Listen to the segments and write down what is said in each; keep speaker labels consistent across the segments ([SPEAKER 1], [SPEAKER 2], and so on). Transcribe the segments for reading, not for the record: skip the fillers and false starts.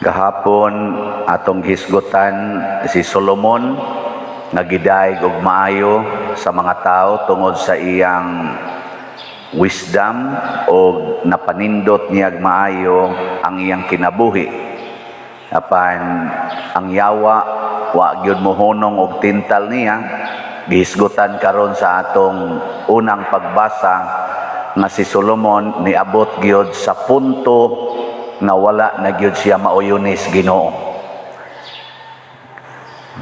[SPEAKER 1] Gahapon atong hisgutan si Solomon nga gidayeg og maayo sa mga tao tungod sa iyang wisdom o napanindot niya maayo ang iyang kinabuhi. Apan ang yawa, wa gyud mohunong og tintal niya. Gihisgutan karon sa atong unang pagbasa nga si Solomon niabot gyud sa punto nga wala na gyud siya mauyunis Ginoo.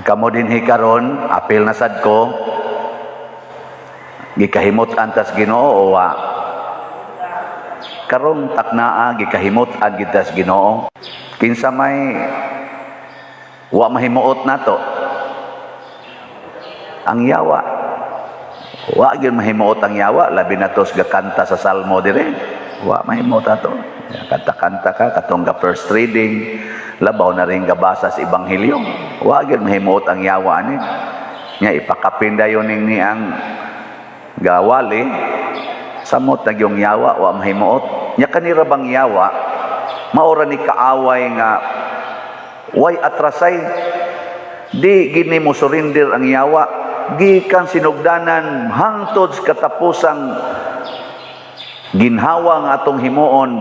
[SPEAKER 1] Kamo dinhi karon, apil na sad ko, gikahimut-an tas Ginoo o wa? Karong taknaa, gikahimut-an gid tas Ginoo. Kinsa may wa mahimuot nato? Ang yawa. Wa gyud mahimuot ang yawa, labi na tos gakanta sa salmo dire. Wa mahimuot ato. Kanta-kanta ka katong ga first reading, labaw na rin gabasa sa ebanghelyo. Wa gyud mahimuot ang yawa ani. Nya ipakapin dayon ning ni ang gawali, samot na yung yawa, wa mahimuot. Nya kanira bang yawa, maora ni kaaway nga way atrasay. Di gini mo surrender ang yawa gikan sinugdanan hangtod sa katapusang ginhawa nga atong himuon,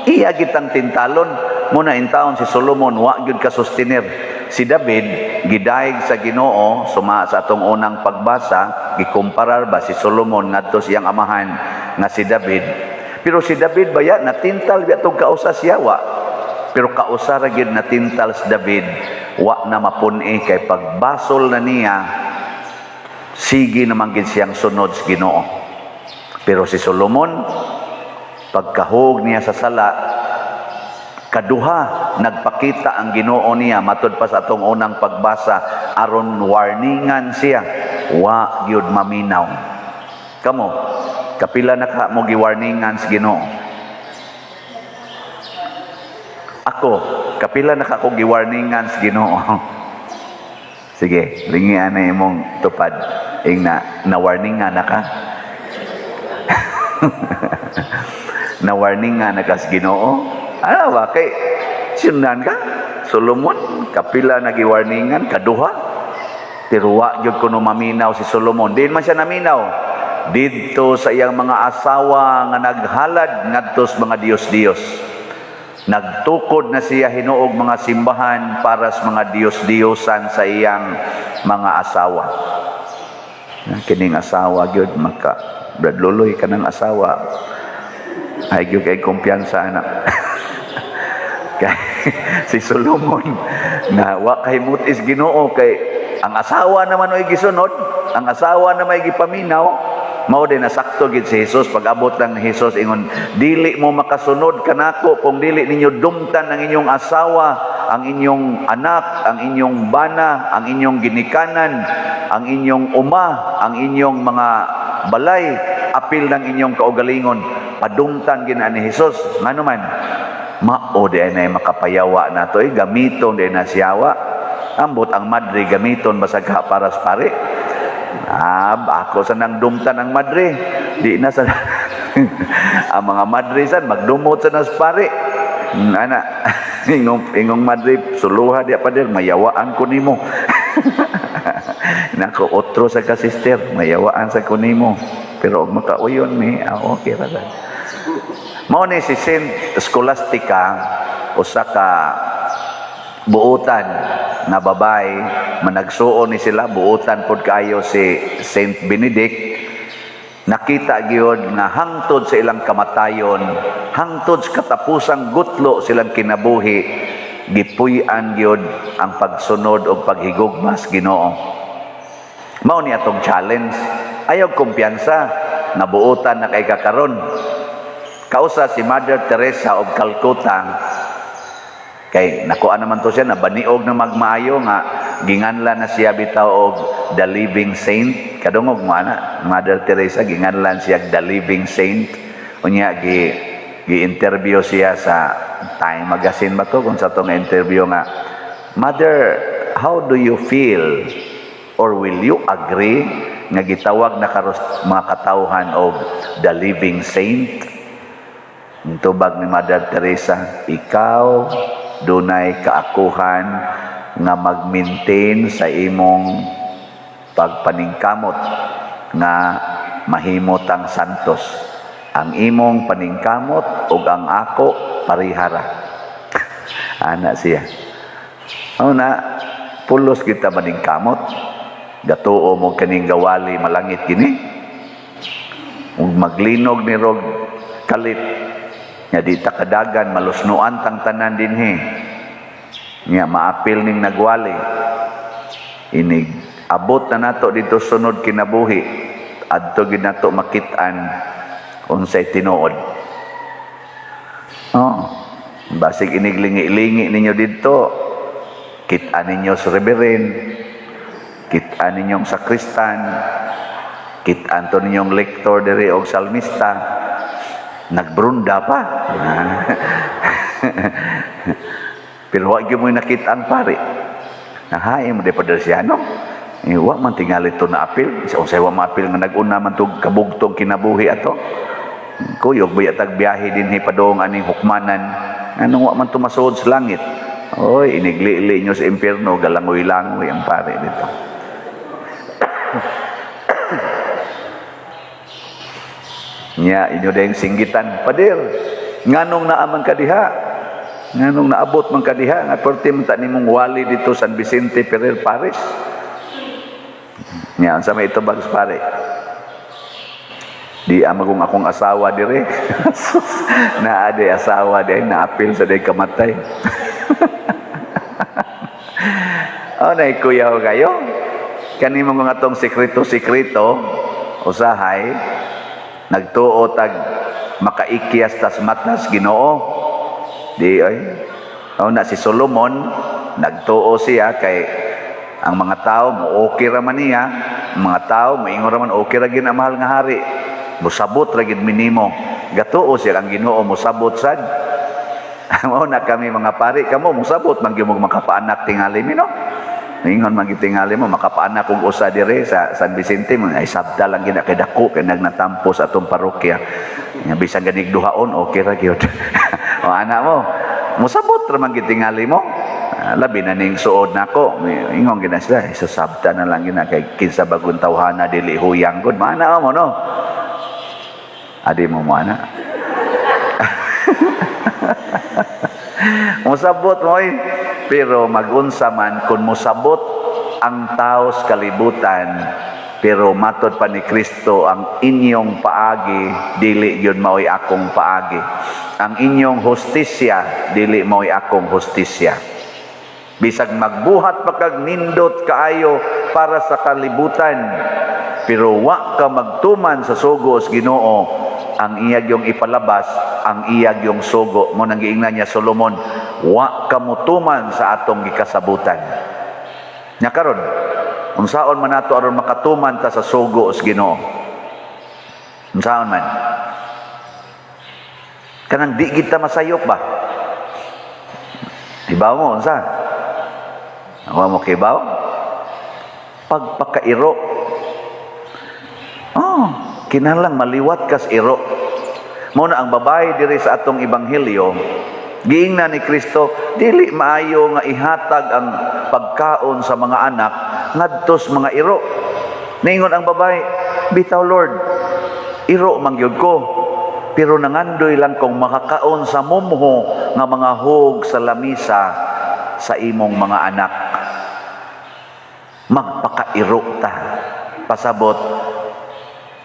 [SPEAKER 1] iya gitang tintalon. Muna intaon si Solomon wa gyud ka sustenir. Si David gidayeg sa Ginoo suma sa atong unang pagbasa, gikumparar ba si Solomon ngadto siyang amahan nga si David. Pero si David baya natintal biya tong kausa siya wa, pero kausa ra gyud natintal si David, wa na mapun-i kay pagbasol na niya, sige naman gid siyang sunod sa Ginoo. Pero si Solomon, pagkahug niya sa sala, kaduha nagpakita ang Ginoo niya matud pa sa atong unang pagbasa aron warningan siya, wa gyud maminaw. Kamo, kapila na ka mo giwarningan sa Ginoo? Ako, kapila na ka ko giwarningan sa Ginoo? Sige, lingian na imong tupad. Ingna, na-warningan na ka? Na-warningan na ka sa Ginoo? Ano ba? Kay, sinundan ka? Solomon, kapila na giwarningan, kaduha. Pero wa gyud kuno maminaw si Solomon. Diin man siya naminaw? Didto sa iyang mga asawa nga naghalad ngadto sa mga diyos-diyos. Nagtukod na siya hinuog mga simbahan para sa mga diyos-diyosan sa iyang mga asawa. Kining asawa gyud maka Brad Luloy kanang asawa ay gyud kay kumpiyansa na. Kay si Solomon na wa kay mutis Ginoo kay ang asawa naman oy gisunod, ang asawa na may gipaminaw. Mao din nasakto gid si Jesus. Pag abot lang ni Jesus, ingon, "Dili mo makasunod kanako kung dili ninyo dumtan ang inyong asawa, ang inyong anak, ang inyong bana, ang inyong ginikanan, ang inyong uma, ang inyong mga balay, apil ng inyong kaugalingon." Padumtan gina ni Jesus. Ngano man? Mao di ay makapayawa na to eh, gamiton di na siyawa. Ambot ang madre gamiton basag ka para sa pare. Ah, ako sa nang dumtan ang madre. Di na sa ang mga madre san magdumot sa nas pare. Ana, ingong madre suluha di pa dir, mayawaan ko nimo. Nako, otro sa ka sister, mayawaan sa ko nimo. Pero og makauyon mi, ah, okay ra sad. Mao ni si Saint Scholastica, usa ka buutan nga babae, managsuon ni sila, buutan pod kaayo si Saint Benedict. Nakita gyud nga hangtod sa ilang kamatayon, hangtod sa katapusang gutlo silang kinabuhi, gipuy-an gyud ang pagsunod o paghigugma sa Ginoo. Mao ni atong challenge. Ayaw kumpiyansa, nabuutan na kay kakaron. Kausa si Mother Teresa of Calcutta, kay nakuha naman to siya, nabaniog na magmaayo nga ginganlan na siya bitaw og the living saint. Kadungog mo ana, Mother Teresa ginganlan siya the living saint. Unya gi gi-interview siya sa Time magazine ba to kung sa tong interview nga, "Mother, how do you feel or will you agree nga gitawag na karos mga katawhan og the living saint?" Ang tubag ni Mother Teresa, "Ikaw Dunay kaakuhan nga mag-maintain sa imong pagpaningkamot nga mahimo tang santos. Ang imong paningkamot ug ang ako parihara. Ana siya. Una, pulos kita maningkamot. Gatuo mo kaning gawali malangit kini. Ug maglinog ni rog kalit. Nya di ta kadagan, malusnoan tang tanan dinhi. Nya maapil ning nagwali. Inig abot na nato dito sunod kinabuhi. Adto gid nato makit-an unsay tinuod. Oh, basig iniglingi-lingi ninyo dito. Kit-an ninyo sa reverend, kit-an ninyong sakristan, kit-an to ninyong lector diri og salmista, nagbrunda pa. Pero wa gyud mo nakita ang pari. Nahain mo di pa siya, no? Eh, wa man tingali to na apil. Sa unsay wa maapil nga nag-una man tog kabugtong kinabuhi ato. Kuyog ba tag biyahe dinhi padung aning hukmanan. Anong wa man tumasuod sa langit? Oy, iniglili nyo sa impyerno, galangoy-langoy ang pare dito. Nya inyo dayong singgitan, "Pader, nganong naaman ka diha? Nganong naabot man ka diha nga perti man ta nimong wali dito San Vicente Ferrer Parish?" Nya unsa may itubag sa pare? "Di amagong akong asawa dire." Naa di asawa di naapil sa day kamatay. Oh, nay kuyaw kayo. Kani mo nga atong sekreto-sekreto usahay nagtuo tag makaikyas tas matas Ginoo. Di ay. Oh, na si Solomon nagtuo siya kay ang mga tao mo okay ra man niya, ang mga tao moingon ra man okay ra gid ang mahal nga hari. Musabot ra gid minimo. Gatuo siya ang Ginoo musabot sad. Mao na kami mga pari, kamo musabot man gyud mo makapaanak tingali mi, no. Ingon man gyud tingali mo makapaanak og usa dire sa San Vicente mo ay sabta lang gid kay dako kay nagnatampo sa atong parokya. Nya bisan ganig duhaon okay ra gyud. O ana mo, musabot ra man gyud tingali mo. Ah, labi na ning suod nako. Ingon gid na sila, sa sabta na lang gid na kay kinsa bagon tawhana dili huyang gud. Maana mo, no. Adi mo mo ana. Musabot mo eh. Pero magunsa man kung musabot ang tao sa kalibutan, pero matod pa ni Kristo, ang inyong paagi dili gyud maoy akong paagi. Ang inyong hustisya dili maoy akong hustisya. Bisag magbuhat pa kag nindot kaayo para sa kalibutan, pero wa ka magtuman sa sugo sa Ginoo, ang iyag yung ipalabas, ang iyag yung sugo. Mo nang giingnan niya Solomon, wa ka mutuman sa atong gikasabutan. Nya karon, unsaon man nato aron makatuman ta sa sugo sa Ginoo? Unsaon man? Kanang di kita masayop ba? Ibaw mo, unsa? Wa mo kibaw? Pagpakairo. Oh, kinahanglang maliwat kas iro. Mao na ang babae diri sa atong ebanghelyo, giingnan ni Kristo, dili maayo nga ihatag ang pagkaon sa mga anak ngadto sa mga iro. Ningon ang babae, "Bitaw Lord, iro man gyud ko, pero nangandoy lang kong makakaon sa mumho nga mga hog sa lamisa sa imong mga anak." Magpakairo ta. Pasabot,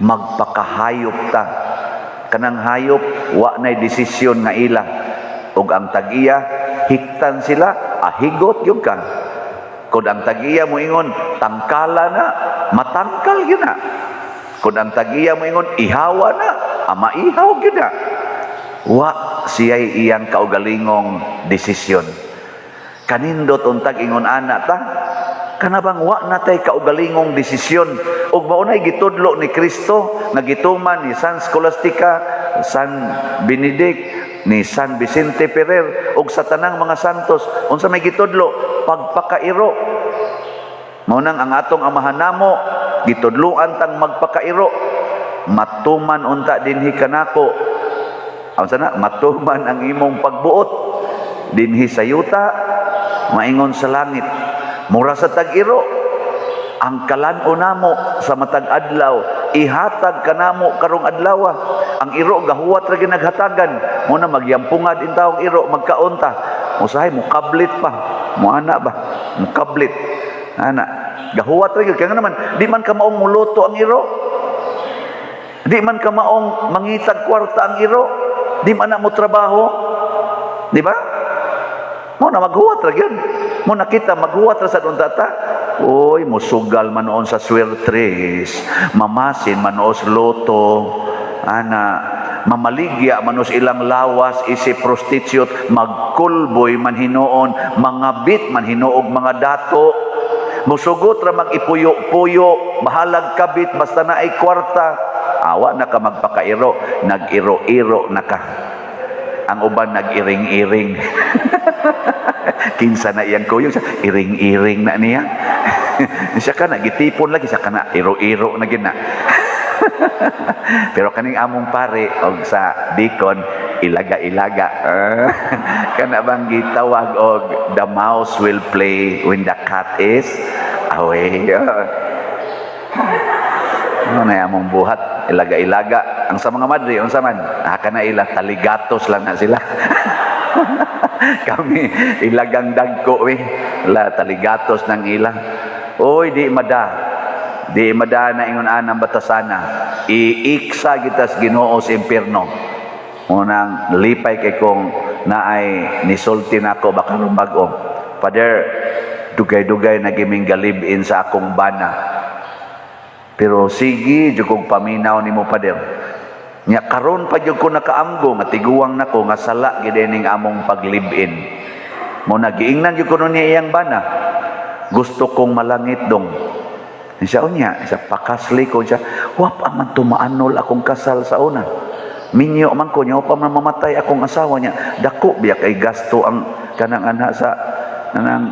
[SPEAKER 1] magpakahayop ta. Kanang hayop, wa na'y desisyon nga ila. Ug ang tag-iya, hiktan sila, ahigot gyud ka. Kung ang tag-iya moingon, "Tangkala na," matangkal gyud na. Kung ang tag-iya moingon, "Ihawa na," ama ihaw gyud na. Wa siya'y iyang kaugalingong desisyon. Kanindot untag ingon ana ta, kanabang wa na tay kaugalingong desisyon ug mao nay gitudlo ni Kristo nga gituman ni San Scholastica, San Benedict, ni San Vicente Ferrer ug sa tanang mga santos. Unsa may gitudlo? Pagpakairo. Mao nang ang atong amahan namo gitudloan tang magpakairo. Matuman unta dinhi kanako. Unsa na? Matuman ang imong pagbuot. Dinhi sa yuta, maingon sa langit. Mura sa tag-iro, ang kalan-on namo sa matag adlaw, ihatag kanamo karong adlaw. Ang iro gahuwat ra ginaghatagan mo na magyampungad in taong iro, magkaon ta, usahay mukablit pa mo ana ba, mukablit ana, gahuwat ra gyud. Kaya nga naman di man ka maong muluto ang iro, di man ka maong mangitag kwarta ang iro, di man na mo trabaho, di ba? Mo na maghuwat ra gyud. Mo nakita maghuwat ra sa unta ta. Uy, musugal man noon sa swertres, mamasin man noon sa lotto, ana, mamaligya man os ilang lawas isip prostitute, magkulboy man hinuon, mangabit man hinuog mga dato, musugot ra mag-ipuyo-puyo, bahalag kabit basta na ay kwarta. Awa na ka magpakairo, nag-iro-iro na ka. Ang uban nag-iring-iring. Kinsa na iyang kuyog, iring-iring na niya. Siya ka na, gitipon lagi, siya ka na, iro-iro na gina. Pero kaning among pare og sa deacon, ilaga-ilaga. Kana bang gitawag og "The mouse will play when the cat is away." Ano na among buhat, ilaga-ilaga. Ang sa mga madre, unsa man? Ah, kana ila taligatos lang na sila. Kami ilagang dagko eh. La taligatos ng ila. Oy, di mada. Di mada na ingon anang batasana. Iiksa gitas Ginoo sa impierno. Unang lipay kay kong naay nisulti nako baka bag-o. "Father, dugay-dugay na giming ga-live-in sa akong bana. Pero sige, jud kong paminaw nimo, Father. Nya karon pa jud ko nakaamgo nga tiguang nako nga sala gid ning among pag-live-in. Mo nagiingnan jud ko nun niya iyang bana. Gusto kong malangit dong." Siya unya, siya pakasli ko siya. "Wa pa man tumaanol akong kasal sa una. Minyo man ko niya, wa pa man mamatay akong asawa niya. Dako biya kay gasto ang kanang anha sa kanang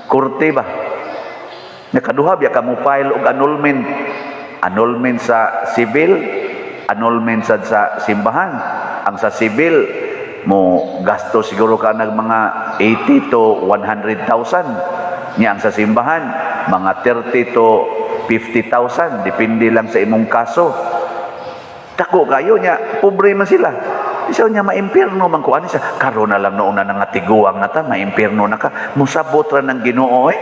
[SPEAKER 1] korte ba. Nakaduha biya ka mo file og annulment. Annulment sa civil, annulment sa simbahan. Ang sa civil mo gasto siguro ka nag mga 80 to 100,000. Nya ang sa simbahan mga 30 to 50,000, depende lang sa imong kaso. Dako kayo niya, pobre man sila. Isa niya maimpierno man ko ani siya. Karon na lang noon na nga tiguang na ta, maimpierno na ka. Musabot ra ng Ginoo eh."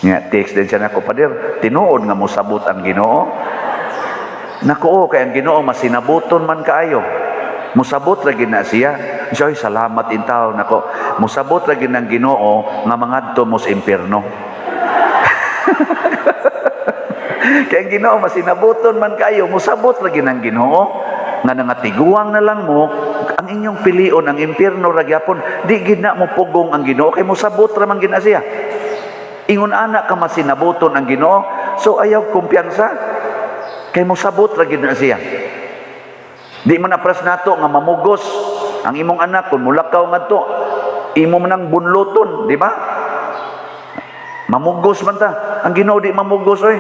[SPEAKER 1] Nga text din siya nako, "Pader, tinuod nga mosabot ang Ginoo?" Nako, oh, kay ang Ginoo masinabuton man kaayo. Musabot ra gid na siya. Siya, "Ay, salamat intaw nako. Musabot ra gid ng Ginoo nga mangadto mo sa impierno." Kay ang Ginoo masinabuton man kayo, musabot ra gid ang Ginoo nga nangatiguang na lang mo ang inyong pilion ang impierno ra gyapon. Di gid na mo pugong ang Ginoo kay musabot ra man gid na siya. Ingon ana ka masinabuton ang Ginoo, so ayaw kumpiyansa kay mosabot ra gid na siya. Di man na pras nato nga mamugos ang imong anak kung mulakaw ngadto, imo man ang bunluton, di ba? Mamugos man ta. Ang Ginoo di mamugos oy.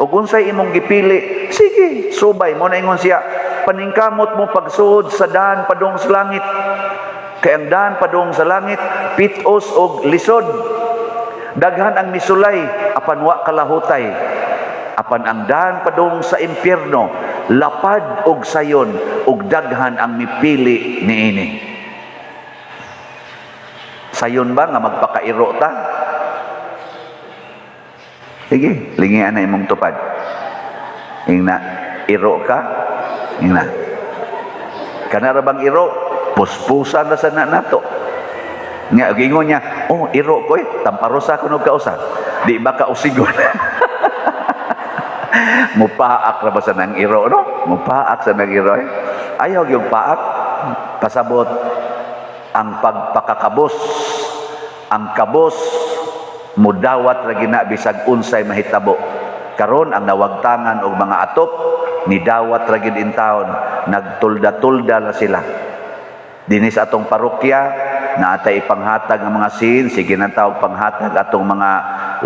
[SPEAKER 1] Og unsay imong gipili, sige, subay mo na ingon siya. Paningkamot mo pagsuod sa daan padung sa langit. Kay ang daan padung sa langit pitos og lisod. Daghan ang misulay apan wa kalahutay. Apan ang daan padung sa impyerno lapad og sayon ug daghan ang mipili niini. Sayon ba nga magpakairo ta? Sige, lingian na imong tupad. Ingna, iro ka? Ingna. Kana ra bang iro? Puspusan na sa na nato. Nga, gingon niya, "Oh, iro ko eh, tamparosa ko og kausa." Di ba ka usigon? Mupaak ra ba sa nang iro, no? Mupaak sa nang iro eh. Ayaw yung paak. Pasabot, ang pagpakakabos, ang kabos, mudawat ra gina bisag unsay mahitabo. Karon ang nawagtangan og mga atop, nidawat ra gid intawon, nagtulda-tulda na sila. Dinhi sa atong parokya, naatay ipanghatag ang mga sin, sige na tawag panghatag atong mga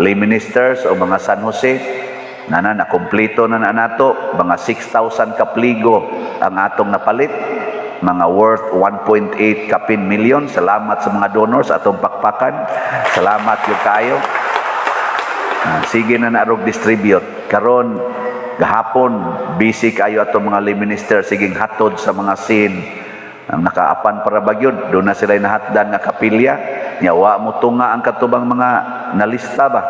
[SPEAKER 1] lay ministers o mga San Jose, nana na kompleto na na nato, mga 6,000 kapligo ang atong napalit. Mga worth 1.8 kapin million. Salamat sa mga donors, atong pakpakan. Salamat gyud kayo. Ah, sige na narog distribute. Karon gahapon busy kayo atong mga lay minister, siging hatod sa mga scene. Ang nakaapan para bagyod, doon na sila nahatdan nga kapilya. Nya wa mo tunga ang katubang mga nalista ba.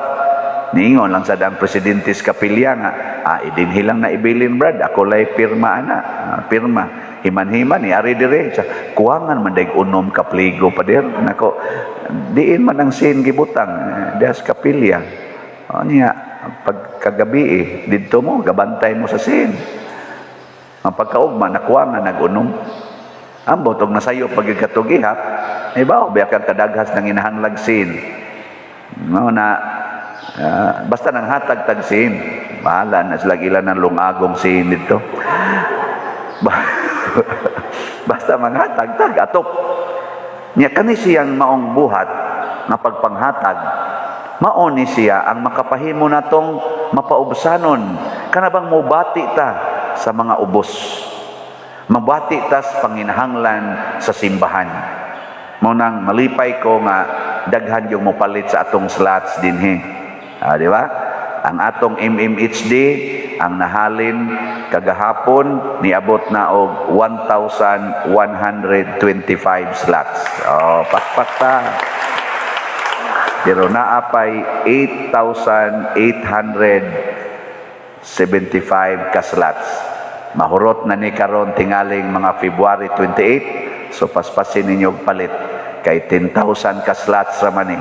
[SPEAKER 1] Niingon lang sa ang presidente sa kapilya nga, "Ah, idinhi lang na ibilin, brad, ako lay pirma ana." Ah, pirma. Himan-himan ni ari dire sa kuwangan man dag unom ka pligo, pader. Nako, diin man ang scene gibutang, eh, diha sa kapilya. O niya, pag kagabi eh, didto mo, gabantay mo sa scene. Ang pagkaugma, nakuha nga nag-unom. Ambot, og nasayo pag katong ihap, ay ba, biya kang kadaghas ng inahanglag scene. No, na, basta nang hatag tag scene. Bahala na sila ilan ng lungagong scene dito. Basta manghatag tag atop. Nya kani siyang maong buhat nga pagpanghatag, mao ni siya ang makapahimo natong mapaubsanon, kana bang mobati ta sa mga ubos, mabati ta sa panginahanglan sa simbahan. Mao nang malipay ko nga daghan yung mopalit sa atong slots dinhi. Ah, di ba? Ang atong MMHD ang nahalin kagahapon, niabot na og 1,125 slots. Oh, pakpak ta. Pero naa pay 8,875 ka slots. Mahurot na ni karon tingaling mga February 28. So paspasin ninyo og palit kay 10,000 ka slots ra man ni.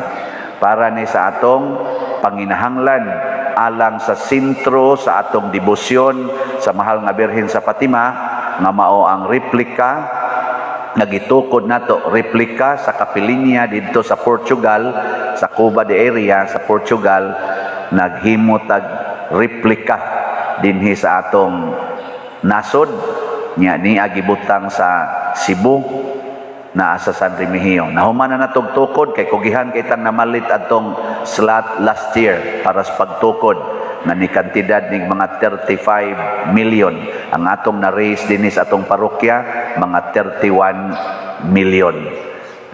[SPEAKER 1] Para ni sa atong panginahanglan alang sa sentro sa atong debosyon sa Mahal nga Birhen sa Fatima, nga mao ang replika nga gitukod nato, replika sa kapilinya didto sa Portugal, sa Cuba de area sa Portugal. Naghimo tag replika dinhi sa atong nasod, nya niya gibutang sa Cebu, naa sa San Remigio. Nahuman na natog tukod kay kugihan kay tang namalit atong slot last year para sa pagtukod na ni kantidad ning mga 35 million. Ang atong na-raise dinhi sa atong parokya, mga 31 million.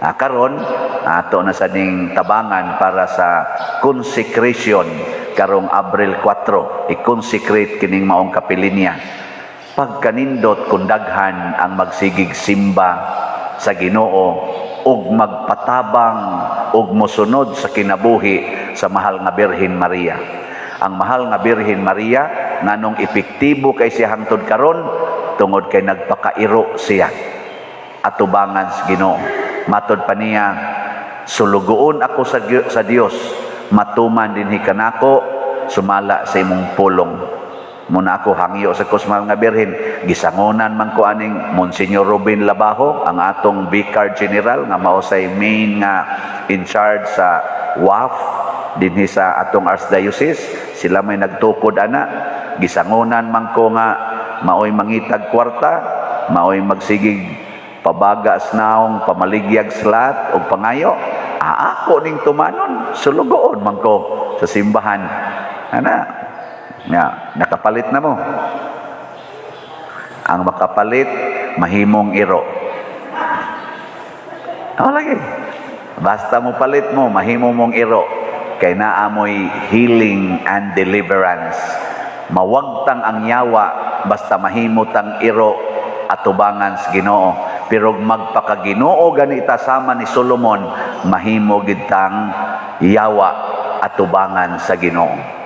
[SPEAKER 1] Ah, karon ato na sa ning tabangan para sa consecration karong Abril 4, i-consecrate kining maong kapilinya. Pagkanindot kung daghan ang magsigig simba sa Ginoo ug magpatabang ug mosunod sa kinabuhi sa Mahal nga Birhen Maria. Ang Mahal nga Birhen Maria, nganong epektibo kay siya hangtod karon? Tungod kay nagpakairo siya atubangan sa Ginoo. Matod pa niya, "Sulugoon ako sa Dios, matuman dinhi kanako sumala sa imong pulong." Muna ako hangyo sa Kusmal nga Birhen, gisangonan man ko aning Monsignor Ruben Labajo, ang atong Vicar General nga mao say main nga in charge sa WAF dinhi sa atong Archdiocese. Sila may nagtukod ana. Gisangonan man ko nga maoy mangitag kwarta, maoy magsigig pabaga sa naong, pamaligyag slot og pangayo. Ah, ako ning tumanon, sulugoon man ko sa simbahan. Ana, nga, nakapalit na mo. Ang makapalit, mahimong iro. Ako lagi. Basta mo palit mo, mahimo mong iro. Kay naamoy healing and deliverance. Mawagtang ang yawa basta mahimo tang iro atubangan sa Ginoo. Pero magpakaginoo ganita sama ni Solomon, mahimo gid tang yawa atubangan sa Ginoo.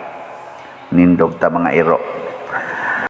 [SPEAKER 1] Nindog ta, mga iro.